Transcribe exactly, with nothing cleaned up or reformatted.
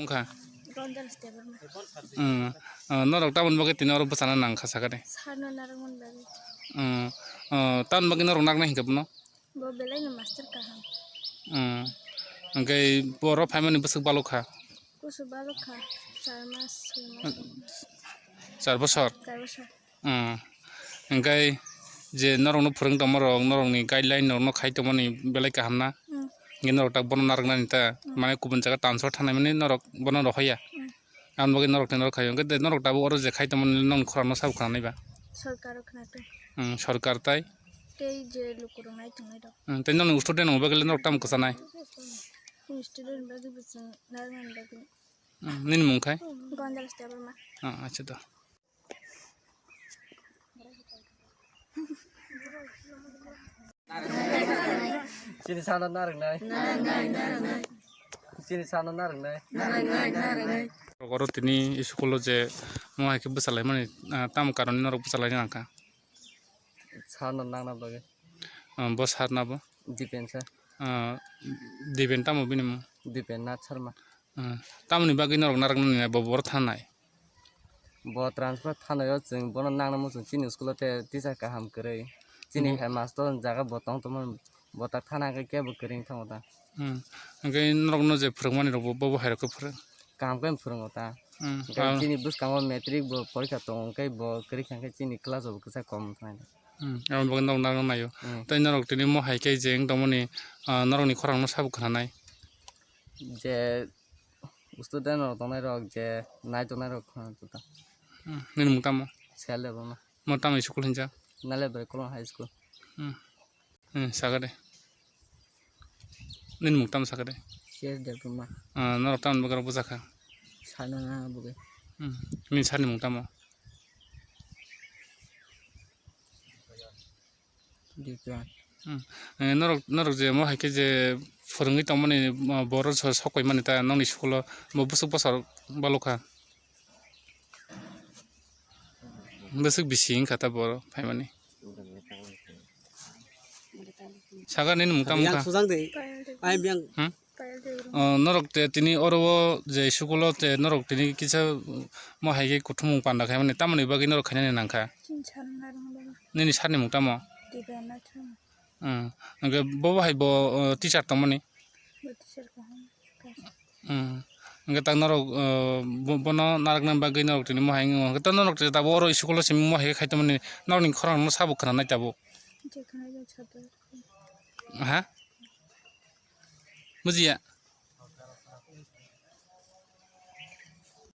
Wngkha? Ronjal Debbarma. Hmm. Ah, norok tamoni bagwi tini oro bwchana nangkha sakani? Sarno narwkmani bagwi. Hmm. Ah, tamoni bagwi norok narwkna hinkhe bono? Bo belaino master kaham. Hmm. Hwnkhe boro phaimani bwswk balokha? Kusu balokha, char mas, soi mas. Char bosor? Char bosor. Hmm. Hwnkhe je norokno phwrwng tongmarok, norokni guideline norokno khai tongmani belai kaham na? Hmm. Hwnkhe norok tak bono narwknani ta, Hmm. mane kubun jaga transfer thanai mani norok bono rohoya. Hmm. Aboni bagwi norok tei norok khaio. Hwnkhe norok tabuk oro je khai tongmani nokni khorangno sabo khwnanai ba? Sorkar o khwnato. Hmm, sorkar tai? Tei je lukurok nai tongnai rok. Hmm, tei nokni student rokni bagwi norok tamo kwchanai? Student bagwi bo chwng narwknani bagwi. Hmm, nini mung khai? Gondal Debbarma. Ah, acha do. Chini sano narwknai. Chini sano narwknai. Oro tini school o je mo hai khe bwchalaimani, ah, tamo karon norok bwchalaina nangkha? Sano nangna bagwi. Ah, bo sir na bo? Dipen sir. Ah, Dipen tamo bini mung? Dipen Nath Sharma. Ah, tamoni bagwi norok narwknani bo boro thanai? Bo transfer thanaio chwng bono nangna muchung chini school o te teacher kaham kwrwi. Chini Bo- headmaster jaga bo tong tongmani bo tak thana hwnkhe kebo kwrwi wng thango ta. Hmm. Hwnkhe norokno je phwrwngmani rok bo, bo, bo hai rok khe phwrwng? Kaham khe phwrwngo ta. Hmm. Hwnkhe Ah. chini bwskango matric bo porikha tongo hwnkhe bo kwrwi kha hwnkhe chini class rok bo kwchak kom wng thanai. Hmm. Aboni bagwi norok narwkna naio. Hmm. Tei norok tini mo hai khe je wng tongmani, ah, norokni khorangno sabo khwnanai? Je student rok tongnai rok je nai tongnai rok khna tuta. Hmm, nini mung tamo? Sel Debbarma. Mo tamo school hinjak? Nalebari Kolon High School. Hmm. Hmm, sakade. Nini mung tamo sakade? C S Debbarma. Ah, norok tamo bagwi rok bwchakha? Sana na buge. Hmm. Nini sir ni mung tamo? Dipen. Hmm. Eh, norok, norok je mo hai khe je phwrwngwi tongmani, ah, boro so-, sokoi mani ta nokni school o bo bwswk bwsarok balokha? Bwswk bisi wngkha ta boro phaimani? Saka nini mung tamo wngkha? Sujang de. Ai biang. Hmm? Oh, norok te tini oro o je school o te norok tini kisa mo hai khe kuthumung panda khaimani tamoni bagwi norok khainani nangkha? Chini sir narwkna bagwi. Nini sir ni mung tamo? Dipen Nath Sharma. Hmm. Hwnkhe bo bo hai bo, uh, teacher tongmani? Bo teacher kaham. Hmm. Hwnkhe tak norok, uh, bo-, bono narwkna bagwi norok tini mo hai wngwi mano. Hwnkhe tak norok tini tabuk oro school o simi mo hai khe khai tongmani norokni khorang no sabo khwnanai tabuk? Je khwnai je chado. Ha? Bujiya?